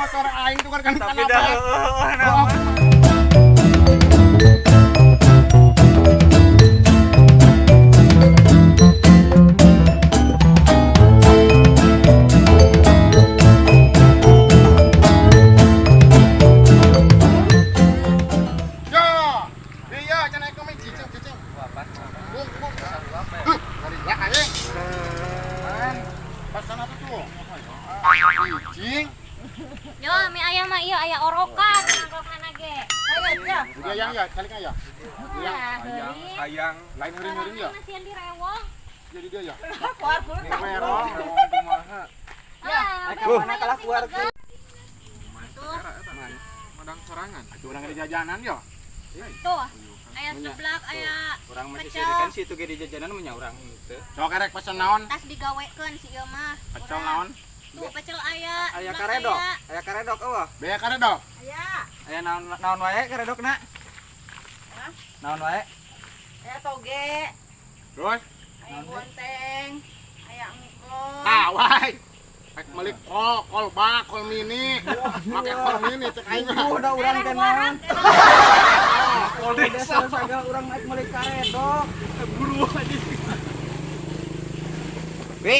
Motor aing tukarkeun Tapi kana dah beas. heueuh Oh, nama. Yo. Iya, cenah ekonomi cicing cicing. Bung, bung. Huh, ngeri ya aing. Pas sana tuh. Cicing. Yo, mie ayam mah ieu aya orokan mangkokna ge. Ayo, ya. Dia yang ya, calik ya. Wah, heuring. Hayang. Lain heuring-heuring ya. Masih direwong. Jadi dia ya. Keluar kulit. Merong. Kumaha? Ah, Mana kalah keluar. Tuh, Madang sorangan. Atuh urang di jajanan yo. tuh. Aya seblak, aya Urang masih Pecel. sirikan sih itu ge di jajanan mah nya urang teu. Sok erek pesen naon? Tas digawekeun si ieu mah. Pecel naon? Tuh, pecel aya. Aya seblak karedok, aya. aya karedok eueuh. Bea karedok. Aya. Aya naon naon wae karedokna? Hah? Naon wae? Aya toge, Terus aya bonteng, aya engkol. ah wae. Rek meuli kol, kol bak, kol mini. Make kol mini cek aing mah. Udah urang teh naon? Kol desa sagala urang naik meuli karedok. Buru aja. Bi,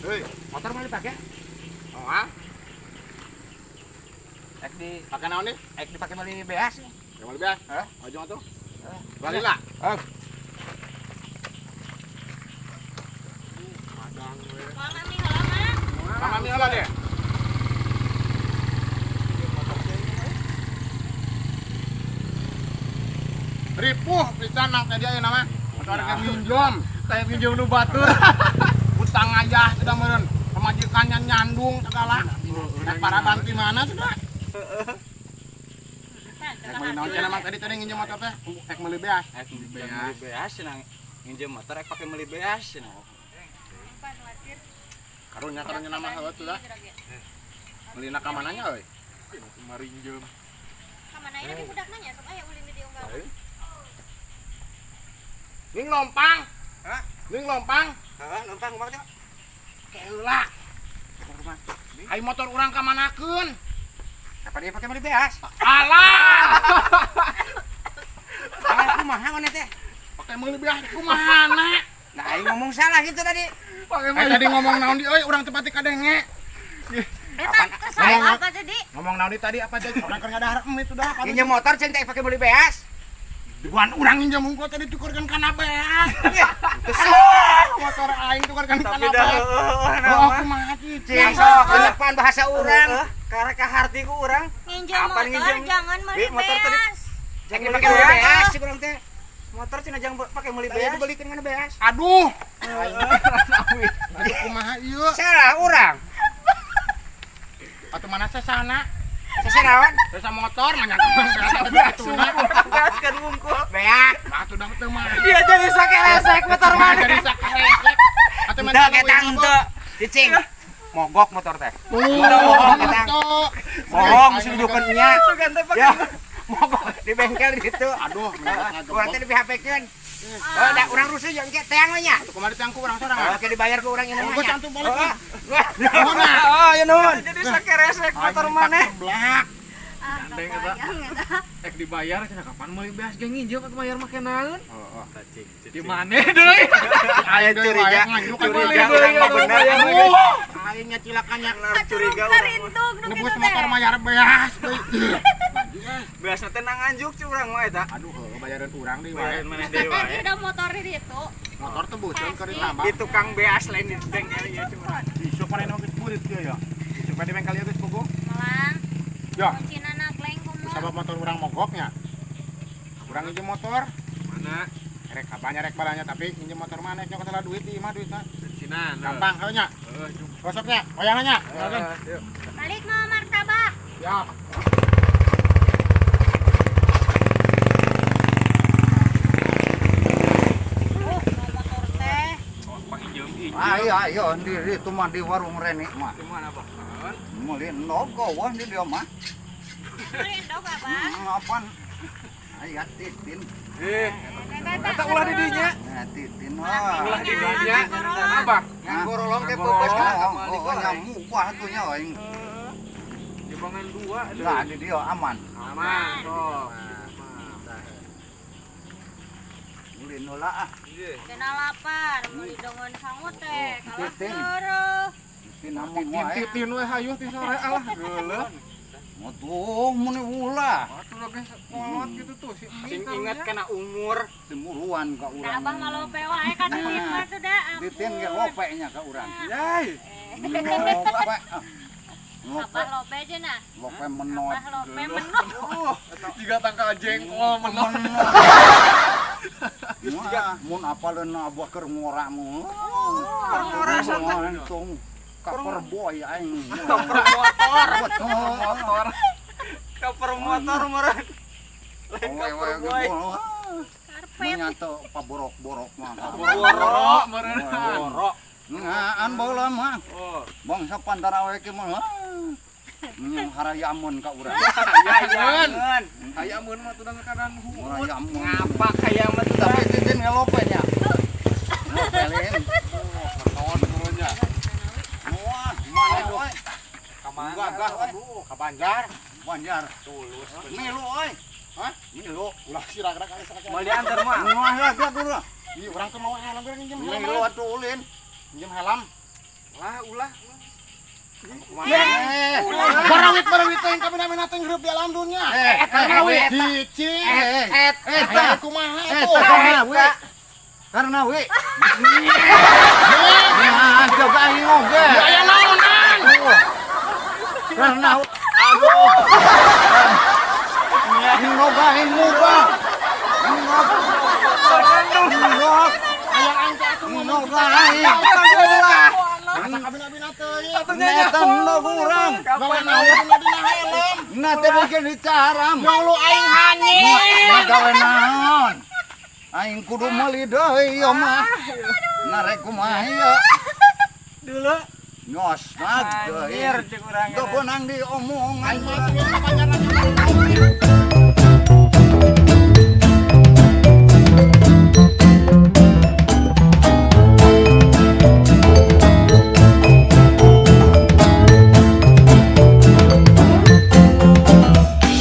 Hei, motor mau dipake? oh ah, Ek di pake naon nih? ek dipake meuli beas. Yang meuli beas? Hah? Ojong atuh. Balik lah. Ah. Madang we. Moal mami heula mah. Mama mi heula deh. Ripuh pisan nang tadi aya nama. Motor rek minjem, Kayak minjem nu batur. utang ayah sudah meureun. Pemajikannya nyandung segala. Rek para banti mana sudah? Rek meuli naon cenah mang tadi tadi nginjem motor teh? Rek meuli beas. Ek meuli beas cenah. Nginjem motor ek pake meuli beas cenah. Karunya karunya nama heueuh sudah. Meulina ka mananya euy? Marinjem. Ka mana ieu lagi budakna nya sok aya ulin di dieu unggal. Ning lompang. Hah? Ning lompang. Heeh, numpang kumaha coba? Keula. Ai motor urang ka manakeun? Kapan dia pake meuli beas? Alah. Salah kumaha mana teh? Pake meuli beas kumahana? Nah, aing ngomong salah gitu tadi. Eh tadi ngomong naon di euy urang teu pati kadenge. Eta kesal apa tadi? Ngomong naon di tadi apa jadi urang keur ngadahar mie itu dah. Nginjem motor ceng teh pake meuli beas. Bukan urang nginjem hungkul tadi tukarkeun kana beas. Aduh, Motor aing tukarkeun kana beas. Oh, kumaha Cing cicing? sok depan bahasa urang. Karena kaharti ku urang. Nginjem Kapan motor nginjem? jangan meuli Bi, motor tadi- beas. Jangan dipake meuli beas sih urang teh. Motor cenah jangan pake meuli beas. Dibelikeun kana beas. Aduh. Aduh kumaha ieu? Salah urang. Atuh mana sesana? Seserawan. Sesa motor mah nyangkut beas atuh. Beas kan wungkul. Beas. Atuh dah teu mah. Dia jadi sakelesek motor mana. Jadi sakeresek. Atuh Teu ketang teu. Cicing. Mogok motor teh. Tuh, Ketang. tuh. Bohong mesti dudukeun nya. Ya. Mogok di bengkel gitu. Aduh, Urang teh di PHP-keun. Oh, da urang rusuh jeung ke teang we nya. Atuh kemarin teang ku urang sorangan. Oke dibayar ku urang ieu Oh, mah. gua cantum balik nih. Nuhun. Oh, ya nuhun. Jadi sakeresek motor maneh. Blak. Ah, kebayang eta. Ek dibayar cenah kapan meuli beas ge nginjem atuh bayar make naon? Heeh. Di maneh deui? Aya curiga. Nganjuk Curiga urang mah bener. Aing nya cilakannya Curiga Karintung nu nebus kitu motor teh. mayar beas deui. Biasa teh nang nganjuk cuy urang mah eta. Aduh, heuh bayaran urang deui wae. Bayaran maneh deui Tadi wae. udah motor di ditu. Motor teh boseun keur ditambah. Di tukang beas lain di bengkel ieu cuy urang. Isuk mana geus burit ieu ya. Isuk di bengkel ieu geus bogo. Melang. Ya, Kuncinana gleng kumaha. sabab motor urang mogoknya. Urang nginjem motor. Mana? Rek kapan rek balanya tapi nginjem motor mana nyok salah duit di imah duitna. Bensinan. Gampang heuh nya. Heeh, juk. Gosoknya, wayahna nya. Yuk. Balik mau martabak. Siap. Oh, mau motor teh. Oh, panginjem ieu. Ayo, ayo, di itu mah di warung Reni mah. Di mana, Pak? Meuli endog wah di dia mah. Beli endog apa? Apaan? Aya titin. Eh, eta ulah di dinya. Nah, titin wah. Ulah di dinya. Abah. Nah, Gorolong teh Gorolong. peupeus kana Oh, oh, nyamuk wah atuh nya aing. Timbangan dua. Lah di dia aman. Aman, sok. Ulin heula ah. Nggih. Kena lapar, meuli dongon sangu teh, kalah Titin. keureuh. Titin ameng wae. Titin we hayu ti sore alah geuleuh. Motuh mun ulah. Atuh lebih kolot gitu tuh si Emi Sing taruhnya. inget kana umur. Cemuruan ka Da urang. abah mah lope wae ka titin mah tuh da. Titin ge lope nya ka urang. Yai. Lope. Ah. Lope, Abah lope cenah. lope menot. Abah lope menot. Oh, jiga tangkal jengkol menot. Wah, mun apaleun abah keur ngoramu. Keur ngora santai. Untung kaper boy aing. Cover motor. Betul. Motor. Cover motor meureun. Lain cover boy. Karpet. Nyata paborok-borok mah. Borok meureun. Borok. Ngaan baheula mah. Oh. Bangsa pantara we kieu mah. Harayamun ka urang. Hayamun. Hayamun mah tuh kadang huut. Harayamun. Ngapak hayam mah tuh Tapi titin ngelope nya. Lope lain. Menot meureunnya. Wah, mana euy? Kamana? Gagah euy. Ka Banjar. Banjar. Tulus. Milu euy. Hah? Milu. Ulah siragerak kali sakit. Mau diantar mah. Wah, lah dia dulu. Ih, urang tuh mau helm urang minjem helm. Milu atuh ulin. Minjem helm. Lah ulah. Eh, Barawit-barawit teh kabina-bina teh hirup di alam dunia. eh, karena we. Hiji. Eh, Et eh, Aya kumaha eh, tuh? karena we. Karena we. Nah, coba aing oge. Aya naonan? Karena aduh. Ngog aing mubah. Ngog. Ngog. Aya aing teh atuh Ngog aing. Asa kabina-bina teh. Neta ngog urang. Gawe naon dina helm? Nah, teh bikin dicaram. Nyolu aing hanyir. Nah, gawe naon? Aing kudu meuli deui ieu mah. Narek kumaha ieu? Dulu. Nyos nag deui. Anjir cek urang. Teu beunang diomongan. Aing mah tuh ka Banjar lagi.